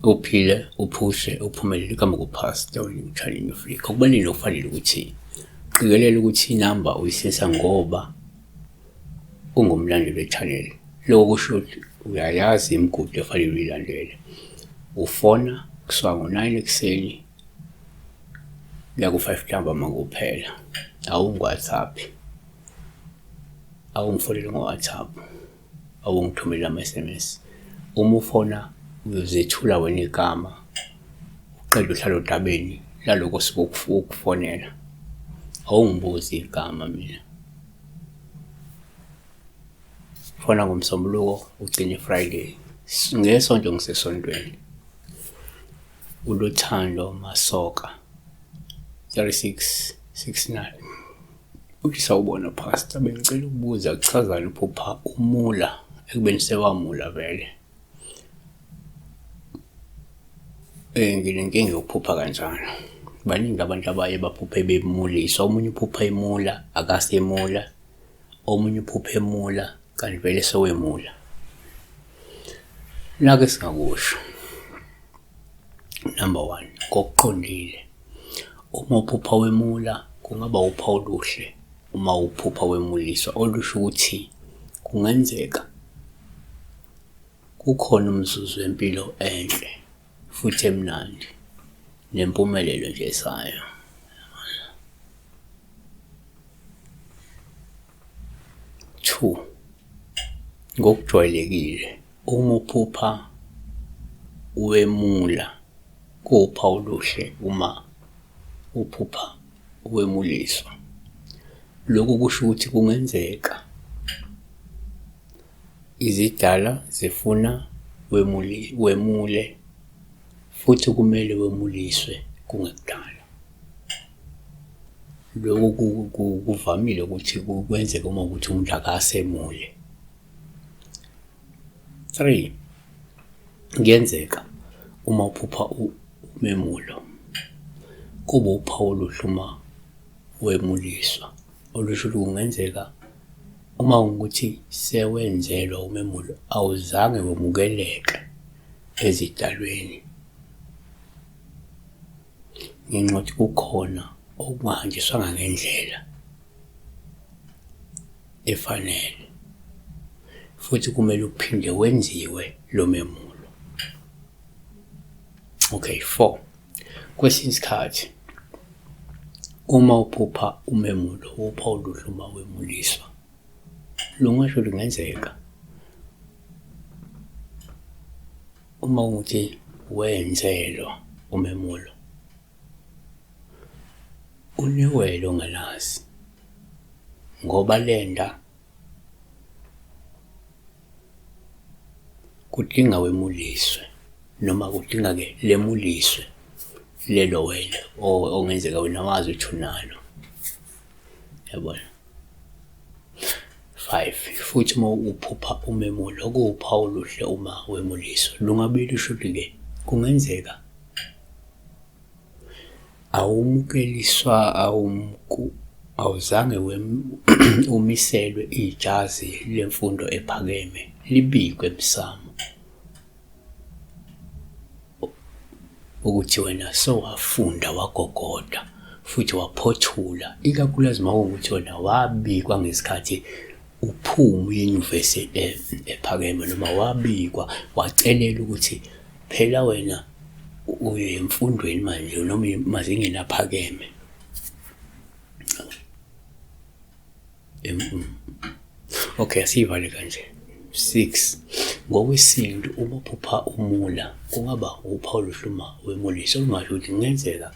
Uphile, uphushe, uphumelele igama kuPastor Winnie Afrika. Kubalulekile okufanele ukuthi qikelela ukuthi inamba uyisebenzisa ngoba ungumlandeli we-channel. Lokho kusho ukuthi uyayazi imigudu efanele uyilandele. Ufona kusuka ngo-9 ekuseni kuya ku-5 ntambama kuphela. Awungi-WhatsApp, awungifoneli ngo-WhatsApp. Awungithumele ama-SMS. Uma ufona uyozethula wena igama, uqede uhlale odabeni laloko osuke ukufonela. Awungibuzi igama mina. Fona ngoMsombuluko ugcine Friday. NgeSonto ngisesontweni. ULuthando Masoka 3669 uthi sawubona pastor, bengicela ukubuza kuchazani uphupha umula ekubeni sewamula vele. Nginenkinga yokuphupha kanjalo. Baningi abantu abaye baphuphe bemuliswa. Omunye uphupha emula akasemula, omunye uphupha emula kanti vele sewemula. Nakhu esingakusho, number one, ngokuqondile uma uphupha wemula kungaba uphawu oluhle uma uphupha wemuliswa olusho ukuthi kungenzeka kukhona umzuzu wempilo enhle futhi emnandi nempumelelo nje esayo. 2. Ngokujwayelekile uma uphupha wemula kuwuphawu oluhle uma uphupha wemuliswa. Lokhu kusho ukuthi kungenzeka izidala zifuna wemule futhi kumele wemuliswe kungekudala. Lokhu kuvamile ukuthi kwenzeke uma ukuthi umuntu akasemule. 3, Kuyenzeka uma uphupha umemulo kube uphawu oluhle uma wemuliswa, olusho ukuthi kungenzeka uma ukuthi sewenzelwa umemulo awuzange wemukeleke ezidalweni ngenxa yokuthi kukhona okungahanjiswanga ngendlela efanele futhi kumele uphinde wenziwe lo memulo. Okay, 4. Kwesinye isikhathi uma uphupha umemulo upha oluhle uma wemuliswa, lungasho lungenzeka uma ukuthi wenzelwa umemulo unewele ongalazi ngoba lenda kudinga wemuliswe noma kudinga-ke lemuliswe lelo wele ongenzeka wena wazi ukuthi unalo, yabona. 5 futhi uma uphupha umemulo kuwuphawu oluhle uma wemuliswa lungabe lusho ukuthi-ke kungenzeka awumukeliswa awuzange umiselwe ijazi lemfundo ephakeme libikwe emsamo ukuthi wena sowafunda wagogoda futhi waphothula, ikakhulukazi uma kuwukuthi wena wabikwa ngesikhathi uphuma uye enyuvesi ephakeme noma wabikwa wacelela ukuthi phela wena uye emfundweni manje noma emazingeni aphakeme. Okay, asiyivale kanje. 6. Ngokwesintu uma uphupha umula kungaba uphawu oluhluma wemuliso olungasho ukuthi kungenzeka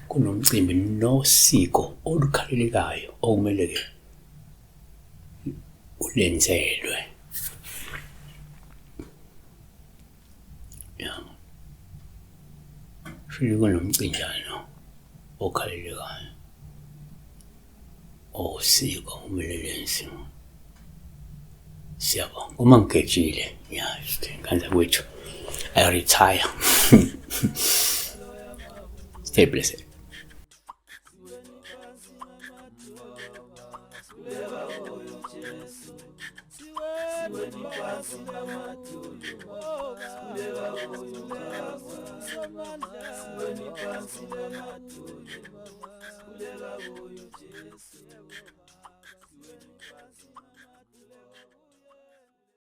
kunomcimbi nosiko olukhalelekayo okumele-ke ulenzelwe. Ya. Shuthi kunomcinjana okhalelekayo osiko kumele lenziwe. Siyabonga. Uma ngigejile, ya, ngane zakwethu, I retire. Stay blessed. Siweni phansi ngamadolo, sikhuleka kuye ubaba. Siweni phansi ngamadolo, sikhuleka kuye uJesu.